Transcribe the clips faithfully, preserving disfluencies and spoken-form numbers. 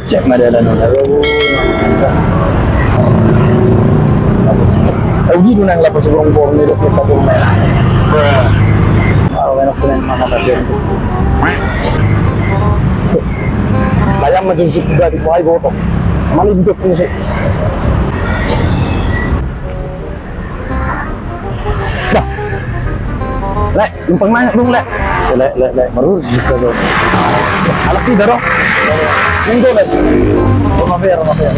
Cek ma dalan on. Aduh. Au gitu nang lapo si borong-borong ni dok kita pun main. Baru main aku nang mana tadi. Layang macam sudah di kuai botol. Mana hidup ni sih? Bah. Lek, numpang nanya dong, Lek. Lek, Lek, Lek, marur jika do. Alak tidak dong. Nunggu, Lek. Rumah fair, rumah fair.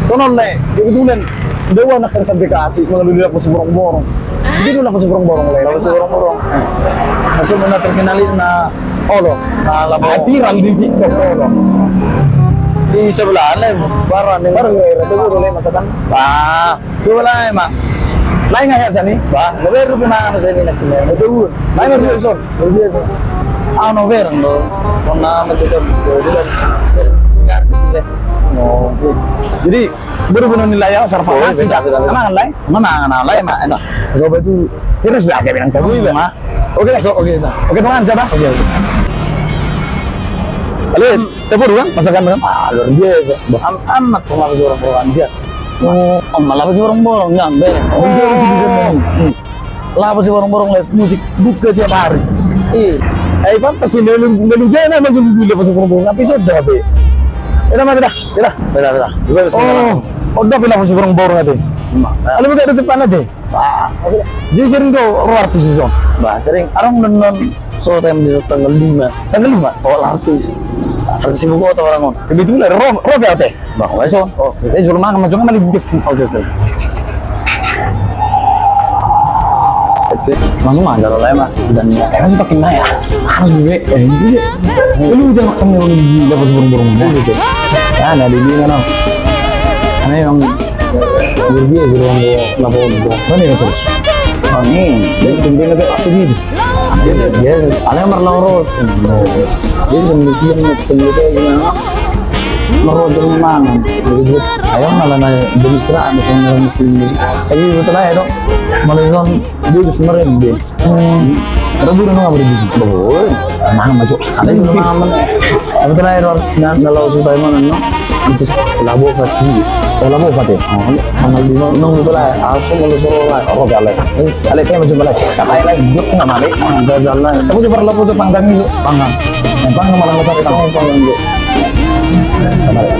Konon, Lek, kebetulan. Dia anak kan sampai kasih, kalau dia lapo si borong-borong. Jadi dia lapo si borong-borong, Lek. Lapo si borong-borong. Maksudnya terkenal ini, nah, olo. Nah, lapo. Ah, viral di TikTok, olo. Di sebelah, Lek, baru nih. Baru, Lek, itu baru, Lek, masakan. Ah. Coba lah, Mak. Lain nggak ya, Sani? Bah, lebih rugi mana saya ini nanti, ya. Betul. Lain rugi, Son. Luar biasa. Ah, no, fair, no. Kona macam itu, dia kan. Oh, oke. Jadi, baru benar nilai ya, sarap. Oh, beda, beda, beda. Mana lain? Mana, mana lain, Mak? Enak. Coba itu, terus lah, kayak bilang, kayak gitu, Mak. Oke, so, oke, nah. Oke, teman, siapa? Oke, oke. Alis, tepo dua, masakan, kan? Ah, luar biasa. Bah, am-, amat, pengaruh orang-orang dia. Oh, om, lapo si borong-borong, nyampe. Oh, iya, iya, iya. Hmm. Lapo si borong-borong, les musik, buka tiap hari. Iya. Eh, pantas ini, lu, lu, lu, jangan ada dulu, lapo si borong-borong, tapi sudah, be. Enak, mati dah. Enak, enak, enak. Juga, oh, bismillah. Udah, lapo si borong-borong, ate. Emak. Kalau buka di depan, ate. Ah, oke. Jadi sering kau ro artis di son? Bah, sering. Adong non, non so time di tanggal lima. Tanggal lima? Oh, artis. Artis ibu kota orang on. Kebetulan ro, ro P L T. Bah, wes on. Oh, eh, juru mangan, juru mangan di bukit. Oke, oke. Langsung aja lo lah, Mak. Dan ya, kan sih makin naik. Harus gue, eh, ini dia. Lu udah makan yang di lapo si borong-borong gitu. Ya, nah, di sini kan, Om. Karena emang Jadi dia gitu, Bang, gua lapor gua. Mana ya, terus? Oh, ini. Jadi, dia nggak tahu apa gitu. Dia, dia, ada yang merlorot. Jadi, sama dia, sama dia, gimana? Merlorot rumah. Jadi, dia, ayo, malah nanya, jadi kira, misalnya, orang muslim ini. Tapi, betul aja, dong. Malah, dia bisa merem, dia. Hmm. Ada guru nang apa di sini? Boleh. Nah, masuk. Ada yang belum aman. Apa terakhir, harus nang, nang lapo si Sulaiman, no? Itu lapo pasti. Oh, lapo pasti. Oh, sama di nang, nang, itu lah. Aku mau lu suruh lah. Oh, gak lah. Eh, gak lah, kayak masih gak lah. Kata lain, gue nggak mau. Nggak jalan. Aku coba lapo tuh panggang itu. Panggang. Yang panggang malah nggak tahu, panggang itu. Sama ya.